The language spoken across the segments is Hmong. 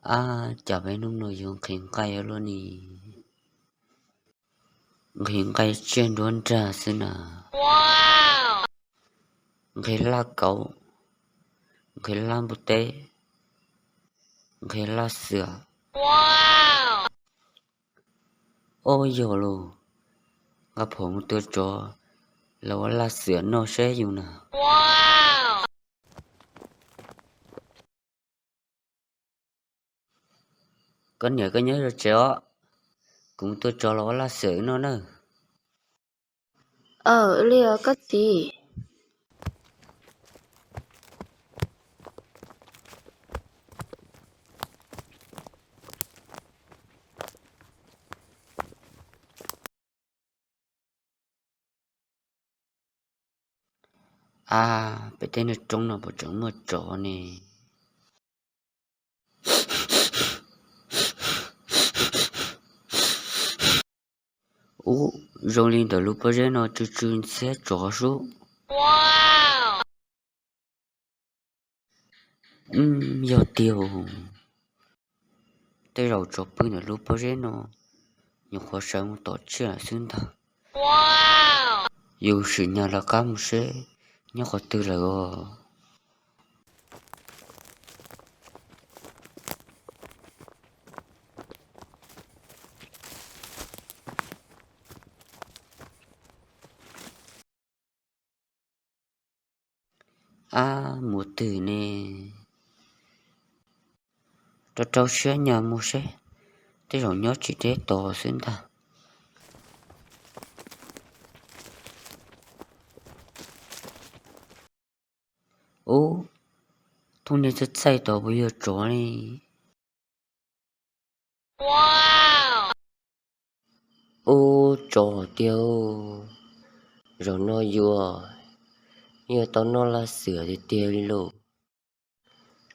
Ab, cas peb hnub no yuav nqhis nqaij ua luaj ne? Nqhis nqaij tsiaj nruab nrag xwb na. Nqhis laj kauv, nqhis laj npua teb, nqhis laj xwm. Ob, yog los, nqa phom mus tua tsov los ua laj xwm noj seb yus na. Koj niam, koj nyob zov tsev os, kuv mus tua tsov los ua laj xwm noj nawb. Aw, li os koj txiv. Ab, peb tej niag roob no puas tseem muaj tsov ne? Ub, zoo li ntawm lub pob zeb no tsw tsw ntxhiab tsov sub. Yog tiag, tej zaum tsov pw ntawm lub pob zeb no, nyuam qhuav sawv mus tom tsiaj lawm xwb ntag. Yus sim nyas lawv qab mus seb nyob qhov twg lawm os. Ab, mus twg ne? Rau rau siab nyas mus seb, tej zaum nyob tsis deb tos xwb ntag. Ub, thooj niag txaij txaij tod puas yog tsov ne? Ub, tsov tiag, zaum no yuav, yuav tau noj laj xwm tiag tiag li lauj.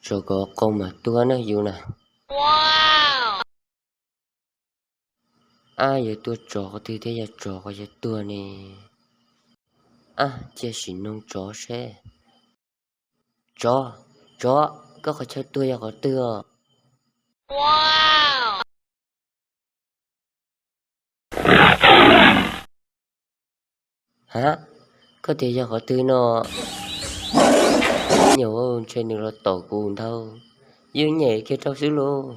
Tsov kom qau mas tua na yus na. Ab, yuav tua tsov qhov twg thiab, yog tsov qhov yuav tuag ne? Ab, cia sim noog tsov seb. Tsov, tsov, koj qhov chaw tuag yog qhov twg os? Ha, koj tias yog qhov twg no? Nyuam, ntshe nws los tom kuv ntag, yus nyem kiag rau xwb lauj.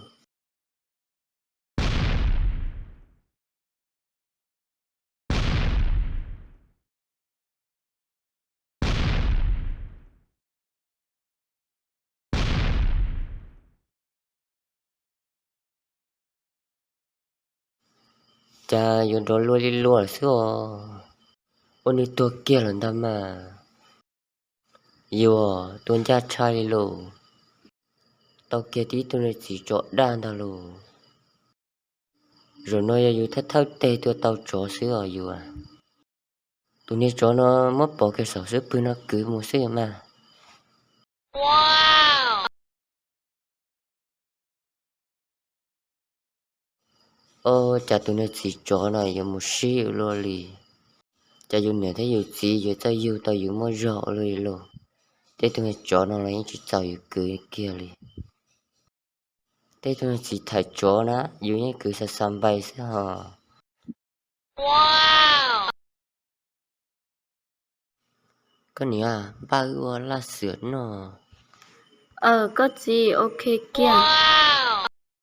Cas yuav nrov luag li luag xwb os. Ua nws tuag kiag lawm ntag mas. Yuav tua ncaj tshaj li lauj. Tau kiag tib tug niag txiv tsov daj ntag lauj. Zaum no yog yus thawj thawj tes tua tau tsov xwb os yus. Tus niag tsov no muab pov kiag saum xub pwg no kwv mus xwb mas. Ua cas tus niag txiv tsov no yuav mus sib ua luaj li? Cas yus niam thiab yus txiv yuav txawj yug tau yus muaj zog ua luaj li lauj? Tej tug niag tsov no los yeej tsis txaus yus kwv kiag li. Tej tug niag txiv thawm tsov na yus yeej kwv xa xa npai xwb hos. Koj niam, npaj wb ua laj xwm noj. Aw, koj txiv, ok kiag.